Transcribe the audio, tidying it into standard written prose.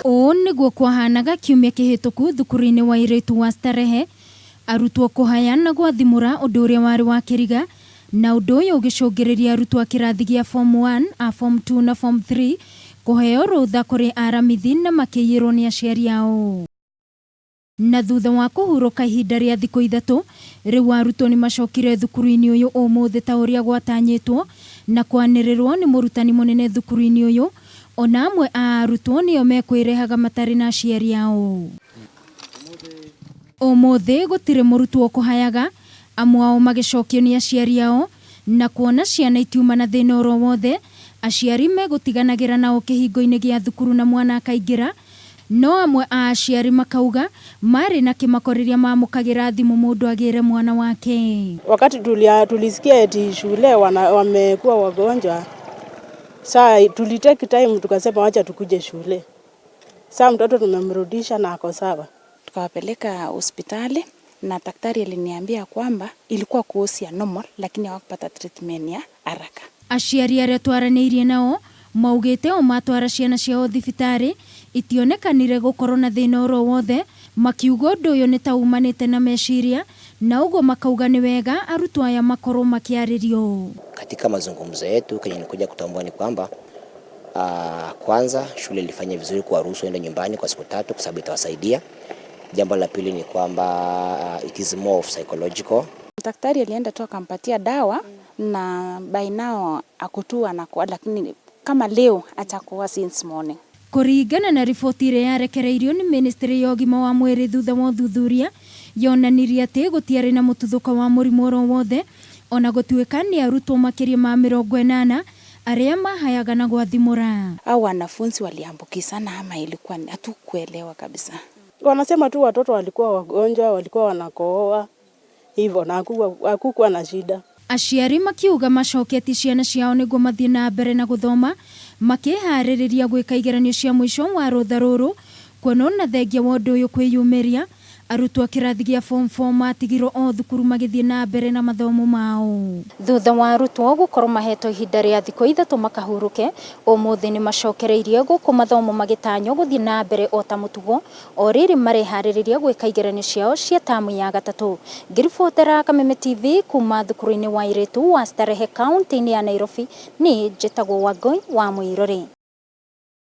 Ũũ nĩguo kwahanaga kiumia kĩhĩtũku thukuru-inĩ wa airĩtu wa Starehe, arutwo kũhaya na gwathimũra ũndũ ũrĩa warĩ wa kĩriga, na ũndũ ũyũ ũgĩcũngĩrĩria arutwo a kĩrathi gĩa form 1, a form 2 na form 3 kũheo rũtha kũrĩ aramithi na makĩiyĩrwo nĩ aciari ao. Na thutha wa kũhurũka ihinda rĩa thikũ 3, rĩu arutwo nĩ macokire thukuru-inĩ ũyũ ũmũthĩ ta ũrĩa gwatanyĩtwo na kwanĩrĩrwo nĩ mũrutani mũnene thukuru-inĩ ũyũ, ona amwe a arutwo nĩo mekwĩrehaga matarĩ na aciari ao. Ũmũthĩ gũtirĩ mũrutwo ũkũhayaga, amwe ao magĩcokio nĩ aciari ao, na kuona ciana itiuma na thĩna oro wothe, aciari megũtiganagĩra nao kĩhingo-inĩ gĩa thukuru na mwana akaingĩra, no amwe a aciari makauga marĩ na kĩmako rĩrĩa mamũkagĩra thimũ mũndũ agĩre mwana wake. Wakati tulisikia eti shule wamekuwa wagonjwa, saa tulitake time tukasema wacha tukuje shule. Saa mtoto tumemrudisha na ako sawa. Tukawapeleka hospitali na daktari aliniambia kwamba ilikuwa kohozi ya normal, lakini hawakupata treatment ya haraka. Aciari arĩa twaranĩirie nao maugĩte o matwara ciana ciao thibitarĩ itionekanire gũkorwo na thĩna oro wothe, makiuga ũndũ ũyũ nĩ ta umanĩte na meciria na ũguo makauga nĩ wega arutwo aya makorwo makĩarĩrio. Katika mazungumzo yetu kenye nilikuja kutambua ni kwamba kwanza shule ilifanya vizuri kuwaruhusu waende nyumbani kwa siku 3 kwa sababu itawasaidia. Jambo la pili ni kwamba it is more of psychological. Daktari alienda tu akampatia dawa na by now ako tu anakuwa, lakini kama leo atakuwa since morning. Kũringana na riboti ĩrĩa yarekereirio nĩ ministry ya ũgima wa mwĩrĩ thutha wa ũthuthuria, yonanirie atĩ gũtiarĩ na mũtuthũko wa mũrimũ oro wothe, ona gũtuĩka nĩ arutwo makĩria ma 80 arĩa mahayaga na gwathimũra. Au wanafunzi waliambukizana ama ilikuwa hatukuelewa kabisa. Wanasema tu watoto walikuwa wagonjwa, walikuwa wanakohoa hivyo na hakukuwa na shida. Aciari makiuga macoketie ciana ciao nĩguo mathiĩ na mbere na gũthoma, makĩharĩrĩria gwĩka igeranio cia mũico wa rũtha rũrũ, kuona ona thengia wa ũndũ ũyũ kwĩyumĩria, arutwo a kĩrathi gĩa form 4 matigirwo o thukuru magĩthiĩ na mbere na mathomo mao. Thutha wa arutwo gũkorwo mahetwo ihinda rĩa thikũ 3 makahurũke, ũmũthĩ nĩ macokereirie gũkũ mathomo magĩtanywo gũthiĩ na mbere o ta mũtugo, o rĩrĩ mareharĩrĩria gwĩka igeranio ciao cia tamu ya gatatũ. Ngĩribotera Kameme TV kuma thukuru-inĩ wa airĩtu wa Starehe kaunti-inĩ ya Nairobi, niĩ njĩtagwo Wangũi wa Mũirũrĩ.